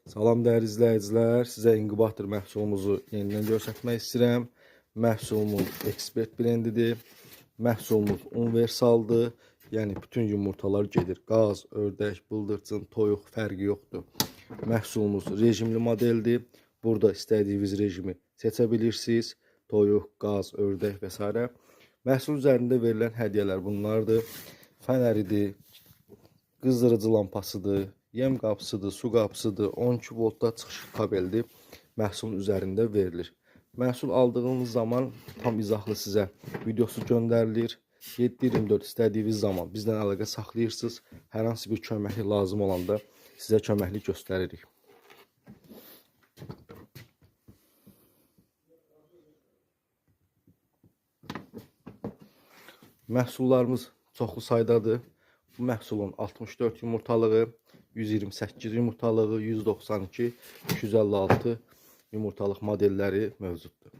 Salam dəyərli izləyicilər, sizə inkubator məhsulumuzu yenidən göstərmək istəyirəm. Məhsulumuz ekspert brendidir. Məhsulumuz universaldır. Yəni bütün yumurtalar gedir. Qaz, ördək, bıldırcın, toyuq fərqi yoxdur. Məhsulumuz rejimli modeldir. Burada istədiyiniz rejimi seçə bilirsiniz. Toyuq, qaz, ördək və s. Məhsul üzərində verilən hədiyyələr bunlardır. Fənəridir, qızdırıcı lampasıdır, yem qapısıdır, su qapısıdır, 12 voltda çıxış kabeldir. Məhsulun üzərində verilir. Məhsul aldığınız zaman tam izahlı sizə videosu göndərilir. 7/24 istədiyiniz zaman bizlə əlaqə saxlayırsınız. Hər hansı bir köməklik lazım olanda sizə köməklik göstəririk. Məhsullarımız çoxlu saydadır. Bu məhsulun 64 yumurtalığı, 128 yumurtalığı, 192, 256 yumurtalıq modelləri mövcuddur.